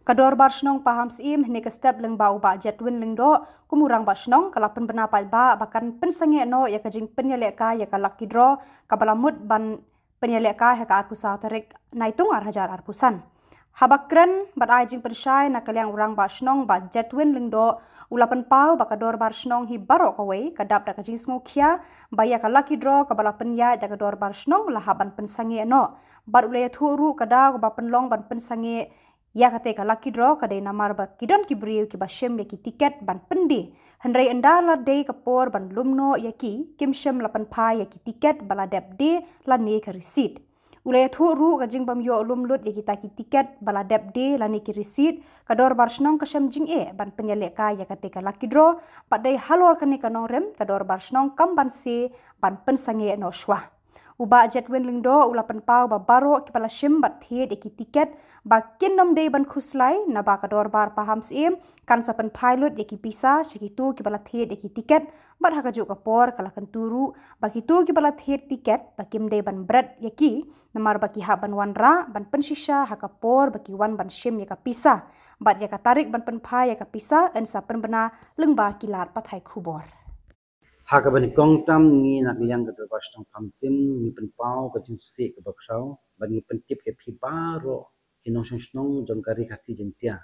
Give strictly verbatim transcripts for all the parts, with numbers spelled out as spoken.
Ka Dorbar Shnong Pahamsyiem, hynne ka step lyngba u Bah Jedwin Lyngdoh kum u Rangbah Shnong, ka la pynbna paidbah ba kan pynsangeh noh ïa ka jingpynïalehkai ïa ka lucky draw kaba la mut ban pynïalehkai ha ka arphew saw tarik Naitung ar hajar arphew san. Haba kren bad ai jingpynshai na ka liang u Rangbah Shnong Bah Jedwin Lyngdoh, u la pynpaw ba ka Dorbar Shnong hi baroh kawei ka dap da ka jingsngewkhia ba ïa ka lucky draw kaba la pynïaid da ka Dorbar Shnong la hap ban pynsangeh noh. Bad u la ïathuh ruh ka daw kaba pynlong ban pynsangeh ïa kata ka lucky draw ka dei namar ba ki don ki briew kiba shim ïa ki tiket ban pyndie. Hynrei ynda la dei ka por ban lum noh ïa ki, kim shym la pynphai ïa ki tiket ba la dep die lane ka receipt. U la ïathuh ruh ka jingbym ïoh lum lut ïa kita ki tiket ba la dep die lane ki receipt, ka Dorbar Shnong ka shem jingeh ban pynïalehkai ïa kata ka lucky draw, bad dei halor kane ka nongrim ka Dorbar Shnong kam banse ban pynsangeh noh shuwa. U Bah Jedwin Lyngdoh u la pynpaw ba baroh kiba la shim bad thied ïa ki tiket ba kin nym dei ban khuslai, naba ka Dorbar Pahamsyiem kan sa pynphai lut ïa ki pisa sha kito kiba la thied ïa ki tiket, bad ha kajuh ka por ka la kyntu ruh ba kito kiba la thied tiket ba kim dei ban bret ïa ki, namar ba ki hap ban wanrah ban pynshisha ha ka por ba ki wan ban shim ïa ka pisa, bad ïa ka tarik ban pynphai ïa ka pisa yn sa pynbna lyngba ki lad pathai khubor. Ha kaba nyngkong tam, ngi na ka liang ka Dorbar Shnong Pahamsyiem ngi pynpaw ka jingsngewsih kaba khraw bad ngi pyntip ïa phi baroh ki nongshong shnong jong ka Ri Khasi Jaiñtia.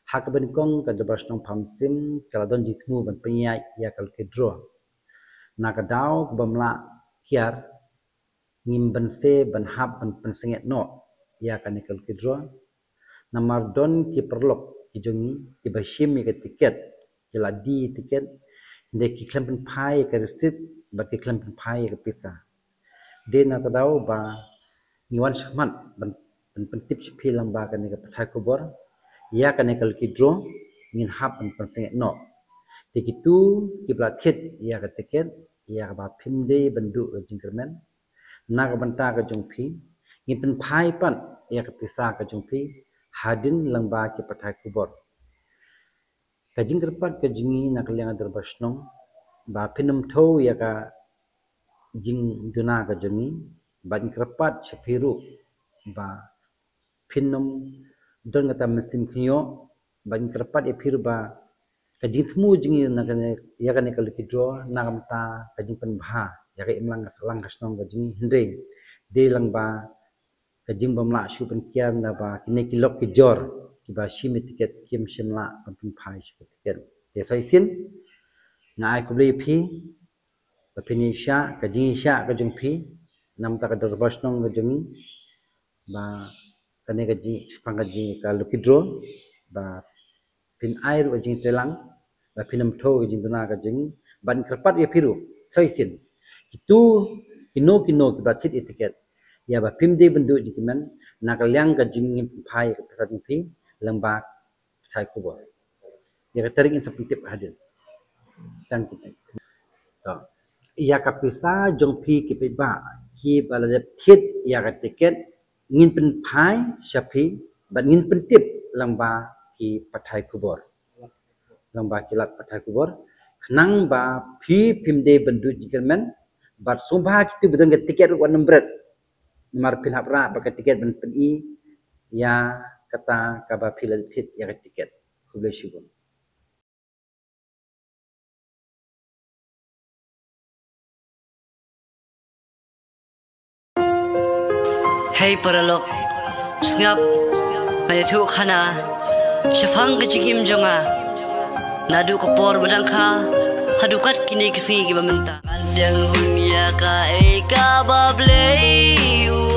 Ha kaba nyngkong, ka Dorbar Shnong Pahamsyiem ka la don jingthmu ban pynïaid ïa ka lucky draw. Na ka daw kaba ym lah kiar, ngim banse ban hap ban pynsangeh noh ïa kane ka lucky draw. Namar don ki paralok ki jong ngi kiba shim ïa ka tiket, ki la die tiket, hynrei ki khlem pynphai ïa ka receipt bad ki khlem pynphai ïa ka pisa. Dei na ka daw ba ngi wan shakhmat ban, ban pyntip sha phi lyngba kane ka pathai khubor, ïa kane ka lucky draw ngin hap ban pynsangeh noh. Te kito kiba la thied ïa ka tiket, ïa kaba phim dei ban duh ka jingkyrmen, na ka bynta ka jong phi, ngin pynphai pat ïa ka pisa ka jong phi hadien lyngba ki pathai khubor. Ka jingkyrpad ka jong ngi na ka liang ka Dorbar Shnong ba phin ym thew ïa ka jingduna ka jong ngi, bad ngi kyrpad sha phi ruh ba phin ym don kata mynsiem khynñiuh, bad ngi kyrpad ïa phi ruh ba ka jingthmu jong ngi na kane, ïa kane ka lucky draw na ka bynta ka jingpynbha ïa ka imlang ka sahlang ka shnong ka jong ngi, hynrei dei lyngba ka jingbymlah shuh ban kiar naba kine ki lok ki jor kiba shim ïa tiket kim shym lah ban pynphai sha ka tiket. Te sa shisien nga ai khublei ïa phi ba phin ïashah ka jingïashah ka jong phi na ka bynta ka Dorbar Shnong ka jong ngi, ba kane ka jing, shaphang ka jing ka lucky draw, ba phin ai ruh ka jingtreilang, ba phin ym thew ka jingduna ka jong ngi, bad ngi kyrpad ïa phi ruh sa shisien, kito kino kino kiba thied ïa tiket, ïa ba phim dei ban duh jingkmen, na ka liang ka jong ngi ngin pynphai ïa ka pisa jong phi lyngba pathai khubor. Ïa ka tarik ngin sa pyntip hadien. Tang ki, to, ïa ka pisa jong phi ki paidbah kiba la dep thied ïa ka tiket, ngin pynphai sha phi bad ngin pyntip lyngba ki pathai khubor, lyngba ki lad pathai khubor, khnang ba phi phim dei ban duh jingkyrmen, bad sngewbha kito ba don ka tiket ruh wat nym bret, namar phin hap rah bad ka tiket ban pyni ïa kata kaba phi la thied ïa ka tiket. Khublei shibun. Hei paralok, sngap, nga ïathuh khana shaphang ka jingim jong nga, naduh ka por ba dang kha haduh kat kine ki sngi kiba mynta. Ngan pdiang hun ïa kaei kaba Blei u